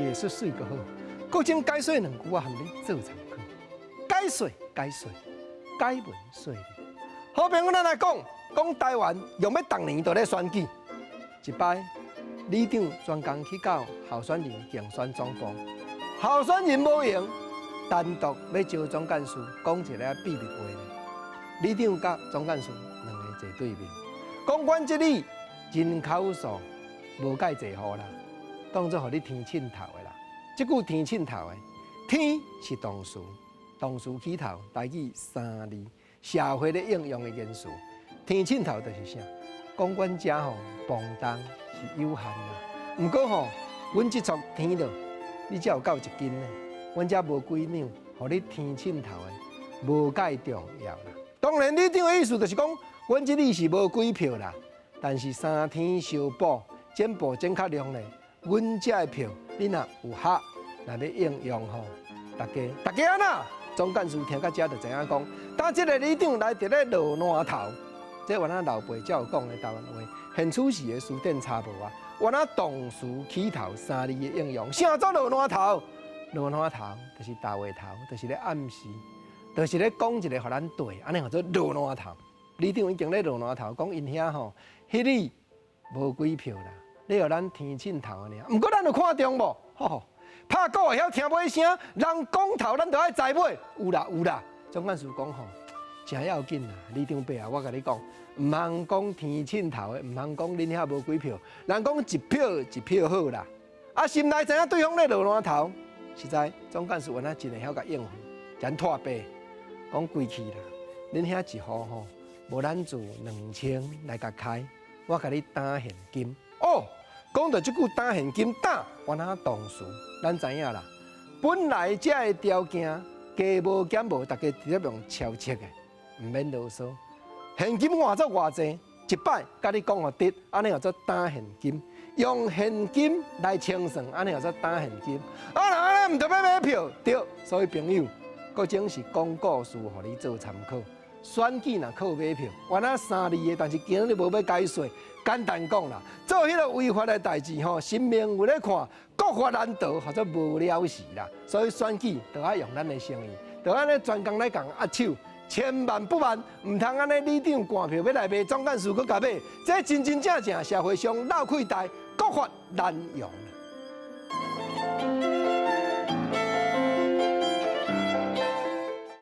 會說媠閣好。國政解說兩句，我含你做參考。解說解說，解文說理。好朋友，咱來講講台灣用欲逐年都咧選舉，一擺里長專工去到候選人競選總部，候選人無閒，單獨欲招總幹事講一个秘密話咧。里長佮總幹事兩个坐對面，講阮這裡人口數無蓋濟戶啦，當做予你天凊頭的啦。這句天凊頭的天是動詞，動詞起頭台語三字，社會咧應用的言辭。天凊頭就是啥？講阮遮吼房東是有限啦，毋過吼，阮這撮天落，你才有夠一斤呢。阮遮無幾兩，予你天凊頭的無蓋重要啦。當然，里長的意思就是講，阮這裡是無幾票啦，但是三天相補，減補減較量咧。阮遮的票，你若有合，若欲應用吼，大家大家按怎？總幹事聽到這就知影講，當這个里長來佇咧落爛頭，這原來老輩才有講的台灣話，現處時的詞典查無啊。原來動詞起頭三字的應用，啥做落爛頭？落爛頭就是大話頭，就是咧暗示，就是咧講一个予咱對，按呢號做落爛頭。里長已經咧落爛頭，講𪜶遐吼，彼裡無幾票啦，你予咱天凊頭爾。毋過咱有看中無？吼，拍鼓會曉聽尾聲，人講頭咱就愛知尾。有啦有啦，總幹事講吼，誠要緊啦。里長伯啊，我共你講，毋通講天凊頭的，毋通講恁遐無幾票，人講一票一票好啦。啊，心內知影對方咧落爛頭，實在總幹事原來真會曉共應付，真拖白講規氣啦。恁遐一戶吼，無咱做2000來共開，我共你擔現金。哦，講到這句擔現金，擔原來動詞，咱知影啦。本來這个條件加無減無，大家直接用超測的，毋免囉嗦。現金換做偌濟，一擺共你講予直，按呢叫做擔現金，用現金來清算，按呢叫做擔現金。啊，若按呢毋著欲買票，對，所以朋友，閣種是講故事，予你做參考。選舉若靠買票，原來三字的，但是今日無欲解說，簡單講啦，做彼个違法的代誌吼，神明有咧看，國法難逃，號做無了時啦。所以選舉著愛用咱的誠意，著按呢專工來共握手，千萬不萬，毋通按呢里長趕票欲來賣，總幹事閣共買，這真真正正社會上鬧氣大，國法難容。